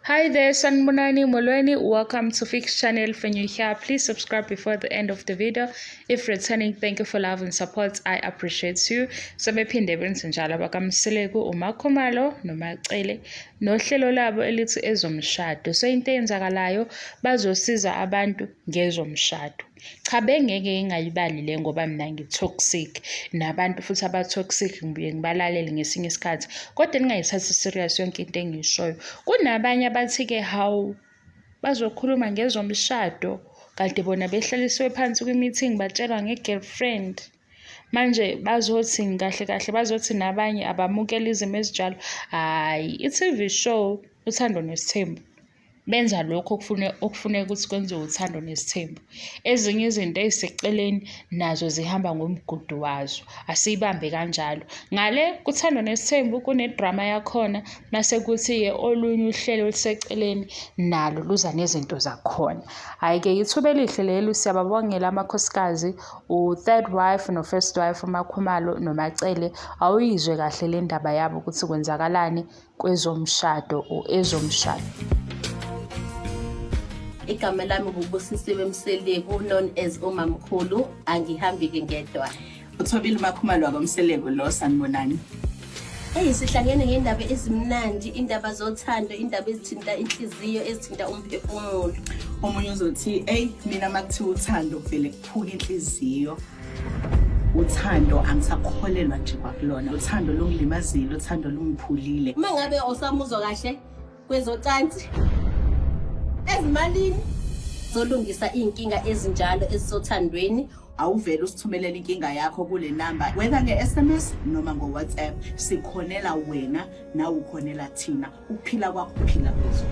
Hi there, Sanibonani Molweni. Welcome to Fix Channel. If you're here, please subscribe before the end of the video. If returning, thank you for love and support. I appreciate you. Sebephinde benze njalo abakaMseleku, uMakhumalo noMaCele nohlelo labo elithi ezomshado. So into eyenzakalayo bazosiza abantu ngezomshado. Cha bengeke ngingayibali le ngoba mina ngi-toxic nabantu futhi aba-toxic ngibuye ngibalalele ngesinye isikhathi kodwa ningayithathi serious yonke into engiyishoyo. Kunabanye abathi-ke hawu bazokhuluma ngezomshado kanti bona behlalisiwe phansi kwi-meeting batshelwa nge-girlfriend. Manje bazothini kahle kahle bazothi nabanye abamukele izimo ezinjalo. Hhayi, i-T_V show Uthando Nesithembu benza lokhu okufune okufuneka ukuthi kwenziwe uthando nesithembu. Ezinye izinto ey'seceleni nazo zihamba ngomgudu wazo, asiyibambe kanjalo. Ngale kuthando nesithembu kune-drama yakhona, mase kuthi-ke olunye uhlelo oluseceleni nalo luza nezinto zakhona. Hhayi-ke yithuba elihle leli, siyababongela amakhosikazi, u-third wife no-first wife uMakhumalo noMaCele. Awuyizwe kahle le ndaba yabo ukuthi kwenzakalani kwezomshado or ezomshado. Igama lami nguBusisiwe Mseleku known as uMamkhulu angihambi-ke ngedwa. Uthobile uMakhumalo wakoMseleku lo sanibonani. Eyi sihlangene ngendaba ezimnandi, indaba zothando, indaba ezithinta inhliziyo, ezithinta umphefumulo. Omunye uzothi eyi mina makuthiwa uthando kuvele kuphuka inhliziyo. Uthando angisakholelwa nje kwakulona. Uthando lungilimazile, uthando lungiphulile. Uma ngabe osamuzwa kahle kwezocansi ezimalini zolungisa iy'nkinga ezinjalo ezisothandweni awuvele usithumelele inkinga yakho kule namba whether nge-SMS noma ngo-WhatsApp sikhonela wena nawe ukhonela thina ukuphila kwakho kuphila kwethu.